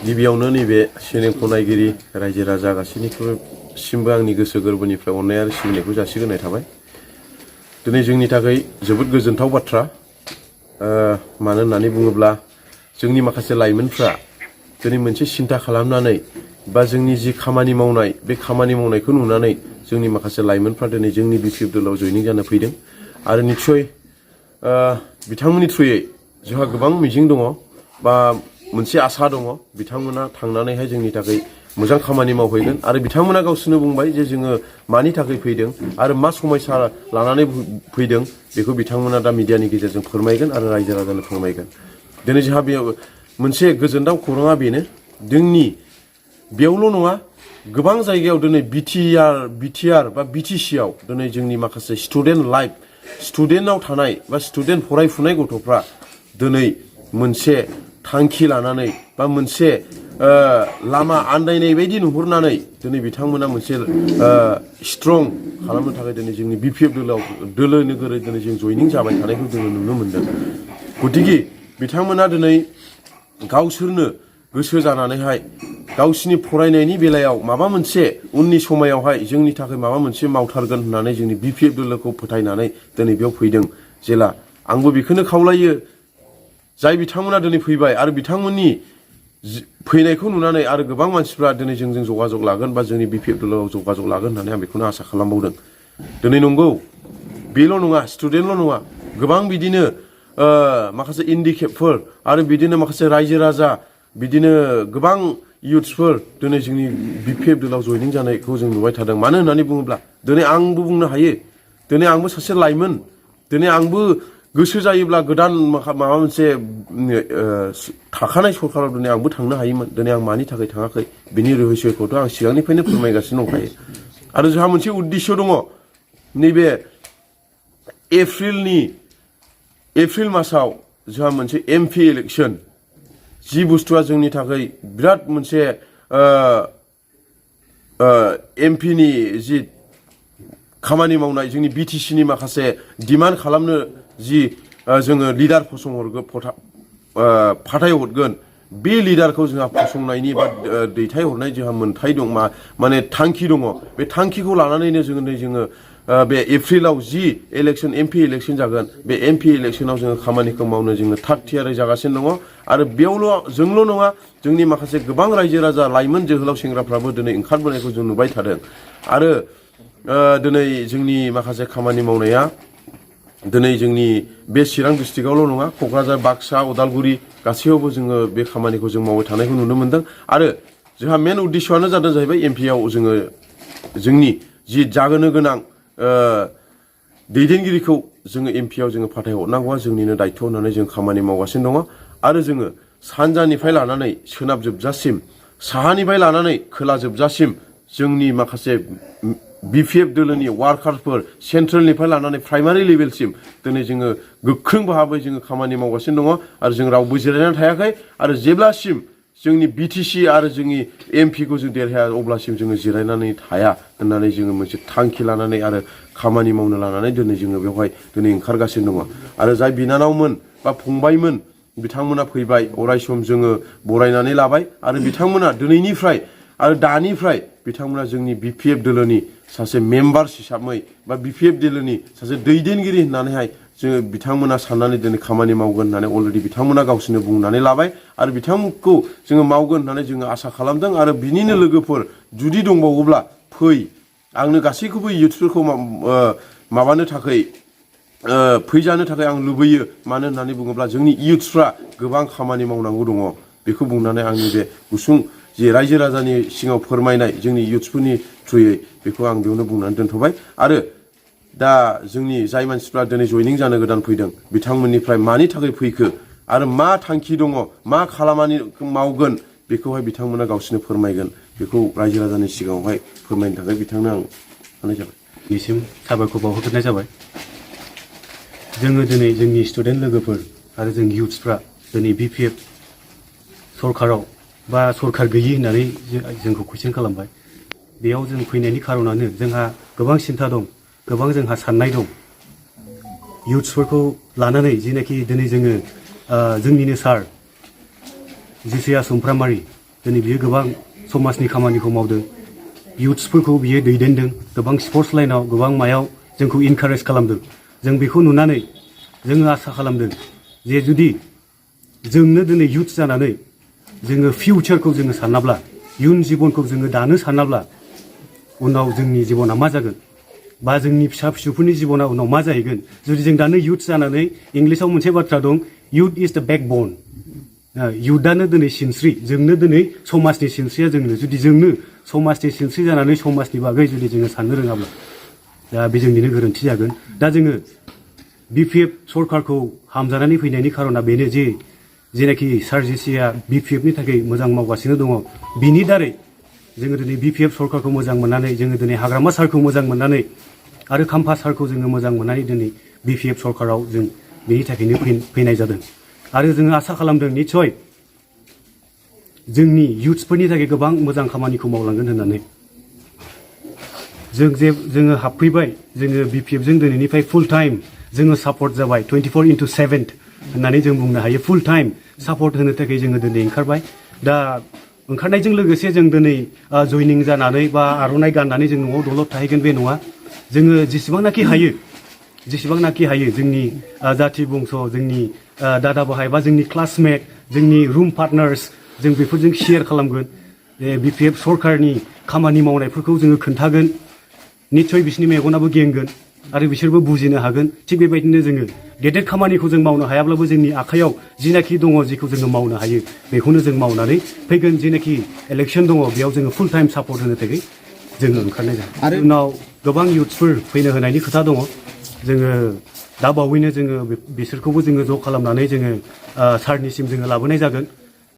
गिबियावनो नैबे चेनेलखौ नायगिरि रायजो राजा गासैनिसिमबो आंनि गोसो गोरबोनिफ्राय अननाय आरो सिबिनायखौ जासिग्रोनाय थाबाय। दिनै जोंनि थाखाय जोबोद गोजोनथाव बाथ्रा, मानो होननानै बुङोब्ला जोंनि माखासे लाइमोनफ्रा दिनै मोनसे सिन्था खालामनानै बा जोंनि जि खामानि मावनाय बे खामानि मावनायखौ नुनानै जोंनि माखासे लाइमोनफ्रा दिनै जोंनि बिपिएफ दलाव जयनिं जानो फैदों आरो निस्सय बिथांमोननि थ्रुयै जोंहा गोबां मिजिं दङ बा मोनसे आसा दङ बिथांमोना थांनानैहाय जोंनि थाखाय मोजां खामानि मावहैगोन आरो बिथांमोना गावसोरनो बुंबाय जे जोङो मानि थाखाय फैदों आरो मा समयसा लानानै फैदों बेखौ बिथांमोना दा मिडियानि गेजेरजों फोरमायगोन आरो रायजो राजानो फोरमायगोन। दिनै जोंहा बेयाव मोनसे गोजोनथाव खौराङा बेनो, जोंनि बेयावल' नङा गोबां जायगायाव दिनै बिटिआर बा बिटिसिआव दिनै जोंनि माखासे स्टुडेन्ट लाइफ स्टुडेन्टआव थानाय बा स्टुडेन्ट फरायफुनाय गथ'फ्रा दिनै मोनसे थांखि लानानै बा मोनसे लामा आन्दायनाय बायदि नुहुरनानै दिनै बिथांमोना मोनसे स्ट्रं खालामनो थाखाय दिनै जोंनि बिपिएफ दोलो नोगोरै दिनै जों जयनिं जाबाय थानायखौ जोङो नुनो मोन्दों। गतिके बिथांमोना दिनै गावसोरनो गोसो जानानैहाय गावसिनि फरायनायनि बेलायाव माबा मोनसे उननि समायावहाय जोंनि थाखाय माबा मोनसे मावथारगोन होननानै जोंनि बिपिएफ दोलोखौ फोथायनानै दिनै बेयाव फैदों। जेला आंबो बेखौनो खावलायो, जाय बिथांमोना दिनै फैबाय आरो बिथांमोननि फैनायखौ नुनानै आरो गोबां मानसिफ्रा दिनै जोंजों जगाजग लागोन बा जोंनि बिपिएफ दलाव जगाजग लागोन होननानै आं बेखौनो आसा खालामबावदों। दिनै नंगौ बेल' नङा, स्टुडेन्टल' नङा, गोबां बिदिनो माखासे इन्डिकेटफोर आरो बिदिनो माखासे रायजो राजा बिदिनो गोबां इयुथ्सफोर दिनै जोंनि बिपिएफ दलाव जयनिं जानायखौ जों नुबाय थादों। मानो होननानै बुङोब्ला दिनै आंबो बुंनो हायो, दिनै आंबो सासे लाइमोन, दिनै आंबो गोसो जायोब्ला गोदान माबा मोनसे थाखानाय सरकाराव दिनै आंबो थांनो हायोमोन। दिनै आं मानि थाखाय थाङाखै बिनि रहस्यखौथ' आं सिगांनिफ्रायनो फोरमायगासिनो दंखायो। आरो जोंहा मोनसे उद्देश्य दङ, नैबे एप्रिल मासाव जोंहा मोनसे एमपि इलेक्सन, जि बुस्थुआ जोंनि थाखाय बिराद मोनसे एमपिनि जि खामानि मावनाय जोंनि बिटिसिनि माखासे डिमान्ड खालामनो जि जोङो लिडार फाथायहरगोन, बे लिडारखौ जोंहा फसंनायनि बा दैथायहरनाय जोंहा मोन्थाय दं, माने थांखि दङ। बे थांखिखौ लानानैनो जोङो बे एप्रिलाव जि इलेक्सन एमपि इलेक्सन जागोन, बे एमपि इलेक्सनाव जोङो खामानिखौ मावनो जोङो थाग थियारि जागासिनो दङ। आरो बेयावल' जोंल' नङा, जोंनि माखासे गोबां रायजो राजा लाइमोन जोहोलाव सेंग्राफ्राबो दिनै ओंखारबोनायखौ जों नुबाय थादों। आरो दिनै जोंनि माखासे खामानि मावनाया दिनै जोंनि बे चिरां डिस्ट्रिक्टआवल' नङा, क'क्राझार, बाक्सा, उदालगुरि गासैयावबो जोङो बे खामानिखौ जों मावबाय थानायखौ नुनो मोन्दों। आरो जोंहा मेन उद्देश्यआनो जादों जाहैबाय एमपिआव जोङो जोंनि जि जाहोनो गोनां दैदेनगिरिखौ जोङो एमपिआव जोङो फाथायहरनांगौआ जोंनिनो दायथ' होननानै जों खामानि मावगासिनो दङ। आरो जोङो सानजानिफ्राय लानानै सोनाब जोबजासिम, साहानिफ्राय लानानै खोला जोबजासिम जोंनि माखासे बिपिएफ दोलोनि वार्कारफोर सेन्ट्रेलनिफ्राय लानानै प्राइमारि लेभेलसिम दिनै जोङो गोख्रों भाबै जोङो खामानि मावगासिनो दङ। आरो जों रावबो जिरायनानै थायाखै। आरो जेब्लासिम जोंनि बिटिसि आरो जोंनि एमपिखौ जों देरहाया अब्लासिम जोङो जिरायनानै थाया होननानै जोङो मोनसे थांखि लानानै आरो खामानि मावनो लानानै दिनै जोङो बेवहाय दिनै ओंखारगासिनो दङ। आरो जाय बिनानावमोन बा फंबायमोन बिथांमोना फैबाय, अरायसम जोङो बरायनानै लाबाय। आरो बिथांमोना दिनैनिफ्राय आरो दानिफ्राय बिथांमोना जोंनि बिपिएफ दोलोनि सासे मेम्बार्स हिसाबै बा बिपिएफ दोलोनि सासे दैदेनगिरि होननानैहाय जोङो बिथांमोना साननानै दिनै खामानि मावगोन होननानै अलरेडि बिथांमोना गावसोरनो बुंनानै लाबाय। आरो बिथांमोनखौ जोङो मावगोन होननानै जोङो आसा खालामदों। आरो बिनिनो लोगोफोर जुदि दंबावोब्ला फै, आंनो गासैखौबो इयुथ्सफोरखौ माबानो थाखाय फैजानो थाखाय आं लुबैयो। मानो होननानै बुङोब्ला जोंनि इयुथ्सफ्रा गोबां खामानि मावनांगौ दङ। बेखौ बुंनानै आंनि बे गुसुं जि रायजो राजानि सिगाङाव फोरमायनाय जोंनि इयुथ्सफोरनि थ्रुयै बेखौ आं बेयावनो बुंनानै दोनथ'बाय। आरो दा जोंनि जाय मानसिफ्रा दिनै जयनिं जानो गोदान फैदों, बिथांमोननिफ्राय मानि थाखाय फैखो आरो मा थांखि दङ, मा खालामनानै मावगोन, बेखौहाय बिथांमोना गावसोरनो फोरमायगोन। बेखौ रायजो राजानि सिगाङावहाय फोरमायनो थाखाय बिथांनो आं होनाय जाबाय। बिसिम साबायखर बावहरग्रोनाय जाबाय। जोङो दिनै जोंनि स्टुडेन्ट लोगोफोर आरो जों इयुथ्सफ्रा दिनै बिपिएफ सरकाराव बा सरकार गैयि होननानै जोंखौ कुइसन खालामबाय। बेयाव जों फैनायनि खारनानो जोंहा गोबां सिन्था दं, गोबां जोंहा साननाय दं। इयुथ्सफोरखौ लानानै जिनाखि दिनै जोङो जोंनिनो सार जिसिया सुमफ्रामारि दिनै बियो गोबां समाजनि खामानिखौ मावदों इयुथ्सफोरखौ बियो दैदेनदों गोबां स्पर्ट्स लाइनाव गोबां मायाव जोंखौ इनकारेज खालामदों जों बेखौ नुनानै जोङो आसा खालामदों जे जुदि जोंनो दिनै इयुथ जानानै जोङो फिउचारखौ जोङो सानाब्ला इयुन जिबनखौ जोङो दानो सानाब्ला उनाव जोंनि जिबना मा जागोन बा जोंनि फिसा फिसौफोरनि जिबना उनाव मा जाहैगोन जुदि जों दानो इयुथ जानानै इंलिसाव मोनसे बाथ्रा दं इयुथ इज द बेकबन इयुथआनो दिनै सिनस्रि जोंनो दिनै समाजनि सिनस्रिया जोंनो जुदि जोंनो समाजनि सिनस्रि जानानै समाजनि बागै जुदि जोङो साननो रोङाब्ला दा बे जोंनिनो गोरोन्थि जागोन दा जोङो बिपिएफ सरकारखौ हामजानानै फैनायनि खारना बेनो जे जेनाखि सार जिसिया बिपिएफनि थाखाय मोजां मावगासिनो दङ बिनि दारै जोङो दिनै बिपिएफ सरकारखौ मोजां मोननानै जोङो दिनै हाग्रामा सारखौ मोजां मोननानै आरो खाम्फा सारखौ जोङो मोजां मोननानै दिनै बिपिएफ सरकाराव जों बेनि थाखायनो फैनाय जादों आरो जोङो आसा खालामदों निस्सय जोंनि इयुथ्सफोरनि थाखाय गोबां मोजां खामानिखौ मावलांगोन होननानै जोङो हाबफैबाय जोङो बिपिएफजों दिनैनिफ्राय फुल टाइम जोङो सापर्ट जाबाय 24/7 होननानै जों बुंनो हायो फुल टाइम सापर्ट होनो थाखाय जोङो दिनै ओंखारबाय दा ओंखारनायजों लोगोसे जों दिनै जयनिं जानानै बा आर'नाइ गाननानै जों न'आव दलद थाहैगोन बे नङा जोङो जेसेबांनाखि हायो जोंनि जाथि बंस' जोंनि दादा बाहाय बा जोंनि क्लासमेट जोंनि रुम पार्टनार्स जों बेफोरजों शेयार खालामगोन बिपिएफ सरकारनि खामानि मावनायफोरखौ जोङो खोन्थागोन निस्सय बिसोरनि मेगनाबो गेंगोन आरो बिसोरबो बुजिनो हागोन थिग बेबायदिनो जोङो गेदेर खामानिखौ जों मावनो हायाब्लाबो जोंनि आखायाव जिनाखि दङ जेखौ जोङो मावनो हायो बेखौनो जों मावनानै फैगोन जेनाखि इलेक्सन दङ बेयाव जोङो फुल टाइम सापर्ट होनो थाखाय जोङो ओंखारनाय जागोन आरो उनाव गोबां इयुथ्सफोर फैनो होनायनि खोथा दङ जोङो दा बावैनो जोङो बिसोरखौबो जोङो ज' खालामनानै जोङो सारनिसिम जोङो लाबोनाय जागोन